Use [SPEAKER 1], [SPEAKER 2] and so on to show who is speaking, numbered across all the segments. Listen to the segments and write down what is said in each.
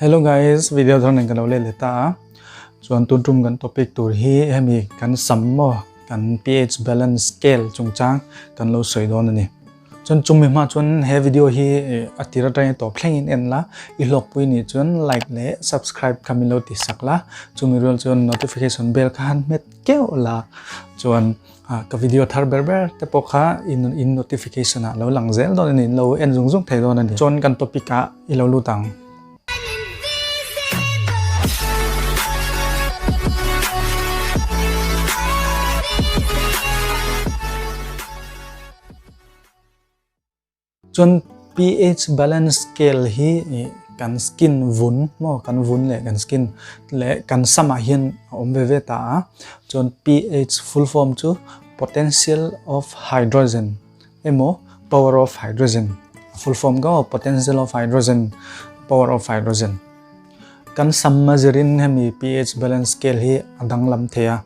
[SPEAKER 1] Hello guys, video thar nen kan lo let leh ta a. Chuan tun tum kan topic tur hi hemi kan sam maw kan pH balance scale chungchang kan lo sawi dawn a ni. Chuan chumi hma chuan he video hi a tir atangin tawp thlengin en la, i hlawkpui nih chuan like leh subscribe kha min lo ti sak la, chumi rual chuan notification bell kha han hmet keuh la, chuan ka video thar ber ber te pawh kha in in notification ah lo lang zel dawn a ni, in lo en zung zung thei dawn a ni. Chuan kan topic ah i lo lut ang. Chuan pH balance scale hi kan skin vun maw kan vun leh kan skin leh kan samah hian a awm ve ve ta a. Chuan pH full form chu potential of hydrogen emaw power of hydrogen a full form ka maw potential of hydrogen power of hydrogen. Kan sam a zirin hemi pH balance scale hi a danglam thei a.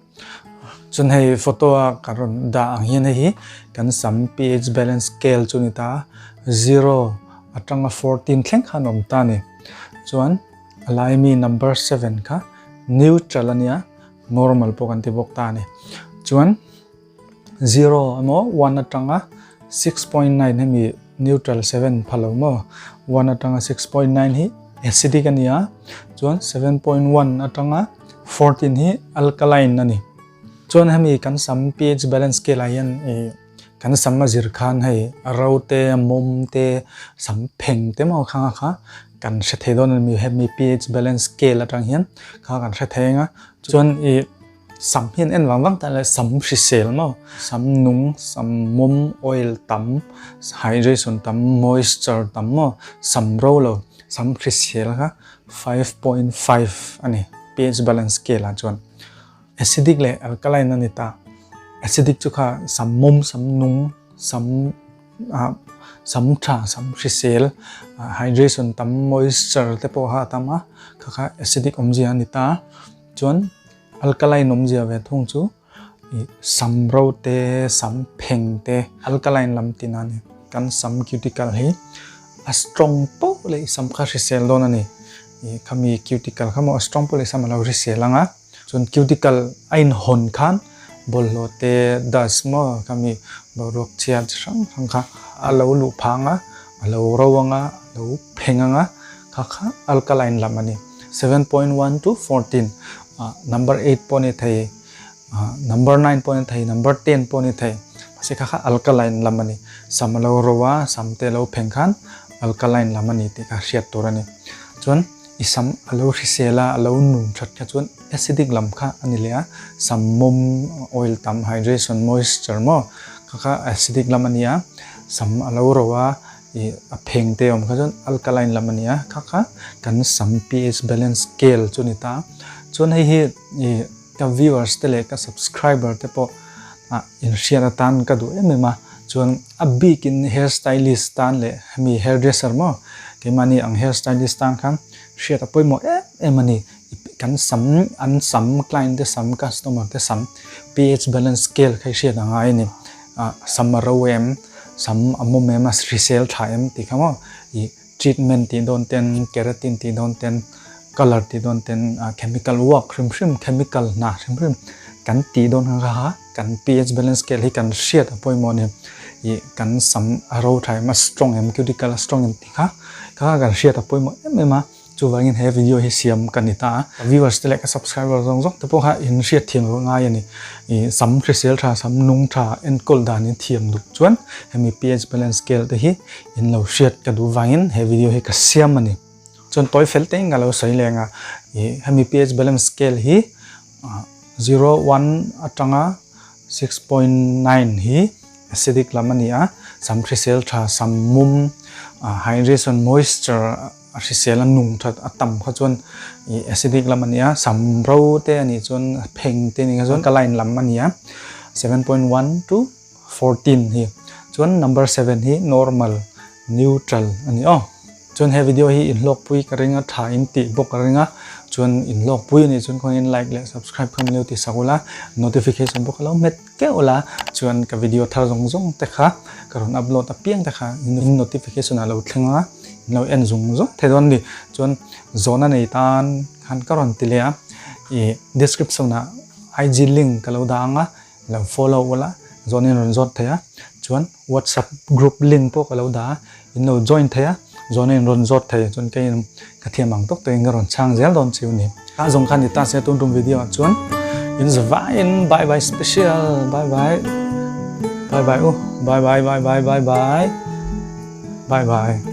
[SPEAKER 1] Chuan hei photo a ka rawn dah ang hian hei hi kan sam pH balance scale chu ni ta a, zero atanga 14 thleng khan a awm ta a ni. Chuan a lai mi number 7 kha neutral a nia, normal pawh kan ti bawk ta a ni. Chuan zero emaw one atanga 6.9 hemi neutral 7 pha lo maw, one atanga 6.9 hi acidic a ni a, chuan 7.1 atanga 14 hi alkaline a ni. Chuan hemi kan sam pH balance scale ah hian ih kan sam a zir khan hei a ro te a mawm te sam pheng te maw khang a kha kan hre thei dawn a ni hemi pH balance scale atang hian kha kan hre thei ang a. Chuan ih sam hian en vang vang tan leh sam hrisel maw sam nung sam mawm oil tam hydration tam moisture tam maw sam ro lo sam hrisel kha 5.5 a ni pH balance scale ah chuan acidic leh alkaline a ni ta acidic chu kha sam mawm sam nung sam ah sam tha sam hrisel hydration tam moisture te pawh kha a tam a kha kha acidic awmzia a ni ta chuan alkaline awmzia ve thung chu ih sam ro te sam pheng te alkaline lam tin a ni kan sam cuticle hi a strong poh leh sam kha hrisel dawn a ni ih khami cuticle kha maw a strong poh leh sam a lo hrisel ang a chuan cuticle a inhawn khan bawlhhlawh te dust maw khami boruak chhia chi hrang hrang kha a lo luh phang a a lo ro ang a a lo pheng ang a kha kha alkaline lam a ni 7.1 to 14 number 8 pawh a ni thei number 9 pawh a ni thei number 10 pawh a ni thei mahse kha kha alkaline lam a ni sam a lo ro a sam te a lo pheng khan alkaline lam a ni tih kha hriat tur a ni chuan i sam a lo hrisel a a lo nun that kha chuan acidic lam kha a ni leh a sam mawm oil tam hydration moisture maw kha kha acidic lam a ni a sam a lo ro a Ih a pheng te awm kha chuan alkaline lam a ni a, kha kha kan sam pH balance scale chu a ni ta. Chuan hei hi ih ka viewers te leh ka subscriber te pawh ah inhriat atan ka duh em em a, chuan a bikin hair stylist tan leh hemi hair dresser maw keimahni ang hair stylist tan khan hriat a pawimawh em em a ni. Kan sam an sam client te sam customer te sam pH balance scale kha i hriat a ngai a ni. Ah sam a ro em? Sam a mawm em a hrisel tha em tih kha maw ih treatment tih dawn ten keratin tih dawn ten colour tih dawn ten ah chemical work hrim hrim chemical hna hrim hrim kan tih dawn kha kha kan pH balance scale hi kan hriat a pawimawh a ni ih kan sam a ro tha em a strong em cuticle a strong em tih kha kha kan hriat a pawimawh em em a. Chuvangin he video hi siam ka ni ta a, ka viewers te leh ka subscriber zawng zawng te pawh kha in hriat thiam loh ngai a ni. Ih sam hrisel tha, sam nung tha enkawl dan in thiam duh chuan hemi pH balance scale te hi in lo hriat ka duh vangin he video hi ka siam a ni. Chuan tawi fel tein ka lo sawi leng a, ih hemi pH balance scale hi 0, 1 atanga 6.9 hi acidic lam a ni a, sam hrisel tha, sam mum, hydration, moisture, A hrisel a nung that a tam kha chuan ih acidic lam a ni a, sam ro te a nih chuan pheng te a nih kha chuan alkaline lam a ni a, 7.1 to 14 hi chuan number 7 hi normal neutral a ni aw. Chuan he video hi inhlawkpui ka ring a, tha in tih bawk ka ring a, chuan inhlawkpui a nih chuan khawngaih in like leh subscribe kha min lo ti sak ula, notification pawh ka lo hmet keuh ula, chuan ka video thar zawng zawng te kha ka rawn upload apiang te kha in notification ah lo thleng a. In lo en zung zung thei dawn a ni. Chuan zawhna nei tan khan ka rawn ti leh a, ih description ah IG link ka lo dah ang a, lo follow ula zawhna in rawn zawt thei a, chuan whatsapp group link pawh ka lo dah a, in lo join thei a, zawhna in rawn zawt thei chuan kei in ka thiam ang tawk tawkin ka rawn chhang zel dawn chiu a ni. Tah zawng khan ni ta se tun tum video ah chuan in zavaiin bye bye special bye bye bye bye u bye bye bye bye bye bye bye bye.